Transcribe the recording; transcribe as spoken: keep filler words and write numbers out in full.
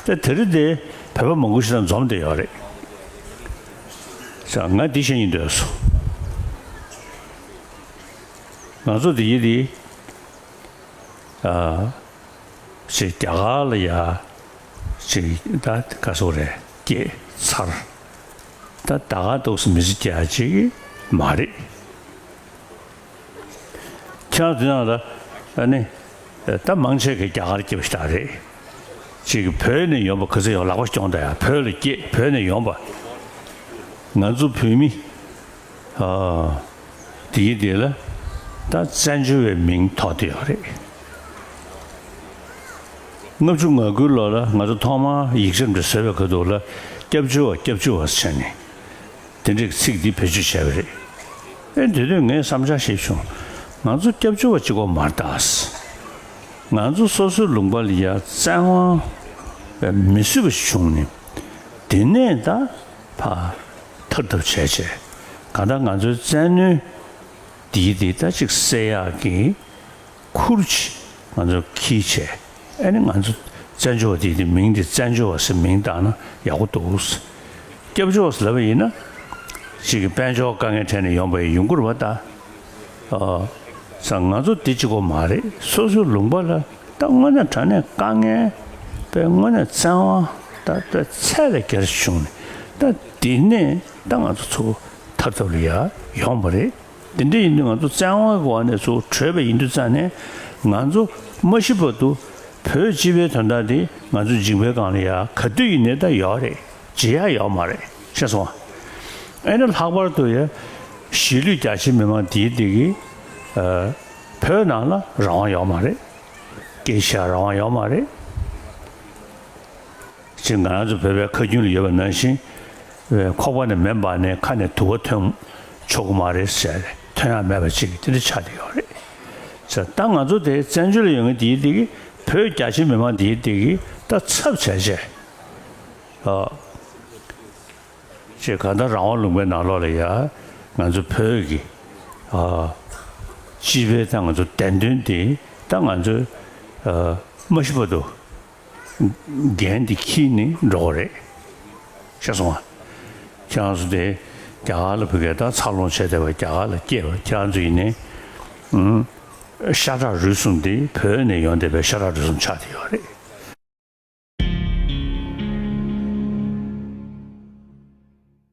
ད་དེ་རིང་དེ་བོད་པ་མང་པོ་ཞིག་དང་འཛོམས་བསྡད་ཡོད་རེད། ས་ང་འདི་བཤད་སྙིང་འདོད་སོང་། ང་ཚོ་འདི་ཡི་འདི། ཨ། ཅིག་རྒྱ་གར་ལ་ཡ། ཅིག་ད་ག་སོ་རེད་སྐྱེས་ཚར། ད་ད་ག་འདུག་སེ་མི་ཚེ་སྐྱེལ་ཡ་ཅིག་མ་རེད། ཁྱེད་རང་དེ་ནང་ལ་ཨ་ནི་ད་མང་ཆེ་གི་རྒྱ་གར་སྐྱེས་པ་ཞིག་ད་རེད། ཅིག་བོད་ནས་ཡོང་པ་ག་ཚོད་ཡོང་ལག་པ་སྐྱོང་ད་ཡ། བོད་ལ་སྐྱེས་བོད་ནས་ཡོང་པ། ང་ཚོ་བོད་མི། ཨ། དེའི་དེ་ལ་ད་བཙན་བྱོལ་བའི་མིང་ཐོགས་བསྡད་ཡོད་རེད། ལྔ་བཅུ་ང་དགུའི་ལོ་ལ་ང་ཚོ་ཐོག་མར་ཡིག་ཆ་འདྲ་བཟོས་པའི་ཁ་ཐུག་ལ་སྐྱབས་བཅོལ་བ་སྐྱབས་བཅོལ་བ་ཟེར་ནས་དེ་འདྲའི་ཚིག་འདི་བེད་སྤྱོད་བྱས་པ་རེད། ཨེ་དེ་དུས་ངས་བསམ་འཆར་ཞིག་བྱུང་། ང་ཚོ་སྐྱབས་བཅོལ་བ་གཅིག་པོ་མ་རེད་ད། ང་ཚོ་སོ་སོའི་ལུང་པ་ལ་ཡ་བཙན་དབང་མི་བཟོད་པ་ཞིག་བྱུང་ནས་དེ་ནས་ད། ཕར་ཐར་ཐབས་བྱས་བྱས། གང་ལྟར་ང་ཚོའི་བཙན་གནོན་འདིའི་འདི་ད་ཅིག་སེལ་ཡག་གི་ཁུར་ཅིག་ང་ཚོ་འཁྱེར་བྱས། ཨ་ནི་ང་ཚོ་བཙན་བྱོལ་བ་འདིའི་འདི་མིང་འདི་བཙན་བྱོལ་བ་ཟེར་མིང་བཏགས་ན་ཡག་པོ་འདུག། སྐྱབས་བཅོལ་བ་ཟེར་ལབ་པ་ཡིན་ན། ཅིག་གི་དཔལ་འབྱོར་དཀའ་ངལ་འཕྲད་ནས་ཡོང་པ་ཡིན་ཡོང་གི་རེད་པ་ད། ཨ། ས་ང་ཚོ་འདི་གཅིག་པོ་མ་རེད། སོ་སོའི་ལུང་པ་ལ་ད་དངོས་གནས་དྲང་གནས་དཀའ་ངལ་པའི་དངོས་གནས་བཙན་དབང་ད་ད་ཚད་ལས་བརྒལ་བྱུང་ནས་ད་འདི་ནས་ད་ང་ཚོ་ཚུར་ཐར་ཐབས་ལ་ཡ་ཡོང་བ་རེད། དེ་འདྲ་ཡིན་དུས་ང་ཚོ་བཙན་དབང་གི་འོག་ནས་ཚུར་བྲོས་པ་ཡིན་དུས་ཙང་ནས་ང་ཚོ་མ་ཤི་བར་དུ་བོད་སྤྱི་པའི་དོན་དག་འདི་ང་ཚོ་འཇིགས་པའི་སྒང་ལ་ཡ་ག་དུས་ཡིན་ནའི་ད་ཡོད་རེད། བརྗེད་ཡག་ཡོད་མ་རེད། ཤེས་སོང་ཨ། ཨེ་ནི་ལྷག་པར་དུ་ཡ་གཞིས་ལུས་རྒྱ་ཆེ་མི་མང་དེའི་དེ་གི་ཨ། བོད་ནང་ལ་རང་དབང་ཡོད་མ་རེད། སྐད་ཆ་རང་དབང་ཡོད་མ་རེད། ཅིག་ང་རང་ཚོ་བོད་པའི་ཁ་རྒྱུན་ལ་ཡོད་པ་ནང་བཞིན། ཁོག་པ་ནས་མེ་འབར་ནས་ཁ་ནས་དུ་བ་ཐོན་ཆོག་གི་མ་རེད་ཟེར་ཐོན་ཡག་མེད་པ་ཅིག་དེ་འདྲ་ཆགས་བསྡད་ཡོད་རེད། ཟེར་ད་ང་ཚོ་དེ་བཙན་བྱོལ་ལ་ཡོད་མཁན་དེའི་དེ་གི་བོད་རྒྱ་ཆེ་མི་མང་དེའི་དེ་གི་ད་ཚབ་བྱས་བྱས། ཨ། ཅེས་གང་ལྟར་རང་དབང་ལུང་པའི་ནང་ལོགས་ལ་ཡ་ང་ཚོ་བོད་ཀྱི་ཨ། སྤྱི་པའི་ད་ང་ཚོ་བདེན་དོན་དེ་ད་ང་ཚོ་ཨ། མ་ཤི་བར་དུ་འགན་དེ་འཁྱེར་ནས་འགྲོ་དགོས་རེད། ཤེས་སོང་ཨ། ཁྱེད་རང་ཚོ་དེ་རྒྱ་གར་ལ་བུ་གས་ད་འཚར་ལོངས་བྱས་བསྡད་པ་རྒྱ་གར་ལ་སྐྱེས་པ་ཁྱེད་རང་ཚོ་ཡིན་ནའི་ཨུམ། ཤ་ཁྲག་རུས་གསུམ་དེ་བོད་ནས་ཡོང་བསྡད་པའི་ཤ་ཁྲག་རུས་གསུམ་ཆགས་བསྡད་ཡོད་རེད།